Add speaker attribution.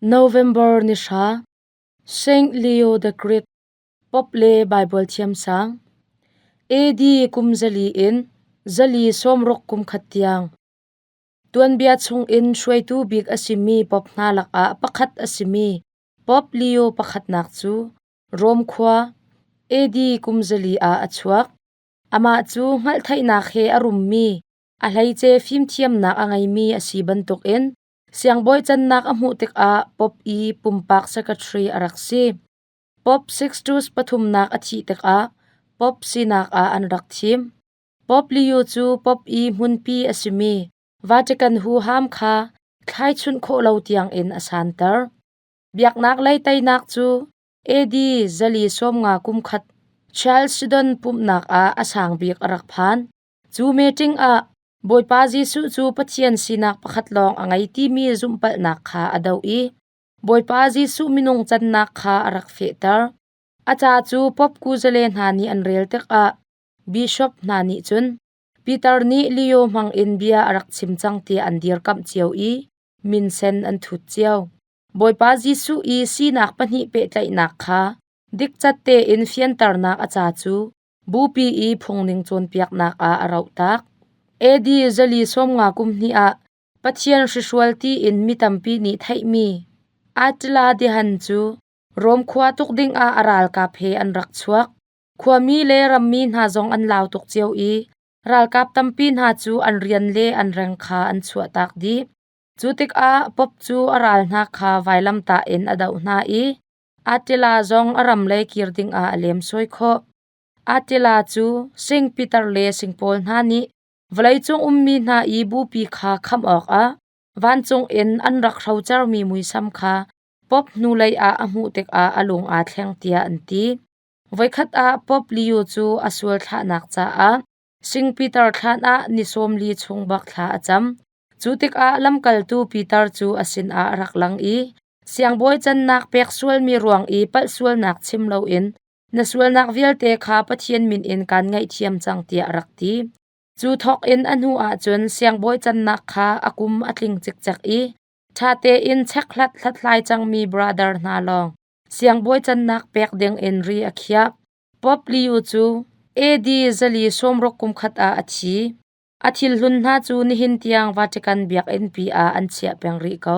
Speaker 1: November ni hra, Saint Leo the Great, Pope le Baibal thiamsang. AD kum 400 in 460 kum khat tiang. Tuanbia chungin hruaitu bik a simi Pope hna lakah pakhat a simi Pope Leo pakhatnak cu Rome khua AD kum 400 ah a chuak. Amah cu hngalhtheihnak he a rummi, a hleice fimthiamnak a ngeimi a si bantukin Siangbawi cannak a hmuh tikah Pope i pumpak secretary a rak si. Pope Sixtus pathumnak a thih tikah Pope sinak ah an rak thim. Pope Leo cu Pope i hmunpi a simi Vatican huham kha thlaichunh khawh lo tiangin a santer. Biaknak lei teinak cu AD 450 kum khat Chalcedon pumhnak ah a sang bik a rak phan. Cu meeting ah Bawipa Jesuh cu Pathian sinak pakhat lawng a ngei timi zumhpalhnak kha a doh i Bawipa Jesuh minung cannak kha a rak fehter. A ca cu Pope kuzale hna nih an rel tikah bishop hna nih cun Peter nih Leo hmangin bia a rak chim cang tiah an dirkamh cio i minsen an thut cio. Bawipa Jesuh i sinak pahnih pehtlaihnak kha dikcat tein fianternak a ca cu Bupi i phungning cawnpiaknak ah a rohtak. AD 450 kum hnih ah Pathian hrihrual tiin mi tampi nih theihmi Attila the Hun cu Rom khua tuk dingah a ralkap he an rak chuak. Khuami le rammi hna zong an lau tuk cio i ralkap tampi hna cu an rian le an reng kha an chuahtak dih. Cu tikah Pope cu a ral hna kha vailamtah in a doh hna i Attila zong a ram lei kir dingah a lemsawi khawh. Attila cu Sing Peter le Sing Paul hna nih vawleicung ummi hna i bupi kha khamh awkah vancung in an rak hrocermi muisam kha Pope hnulei ah a hmuh tikah a lung aa thleng tiah an ti. Voikhat ah Pope Leo cu a sual thlahnak caah Sing Peter thlan ah ni 40 chung bak thla a cam. Cu tikah lamkaltu Peter cu a sinah a rak lang i Siangbawi cannak pek sualmi ruang i palh sualnak chim loin na sualnak vialte kha Pathian min in kaan ngaihthiam cang tiah a rak ti. Cu thawk in a hnu ahcun siangbawi cannak kha a kum a tling cikcek i ṭha tein chekhlat hlathlai cangmi brother hna lawng siangbawi cannak pek ding in ri a khiah. Pope Leo cu AD 460 kum khat ah a thi. A thil hlun hna cu nihin tiang Vatican biakinn pi ah an chiah peng rih ko.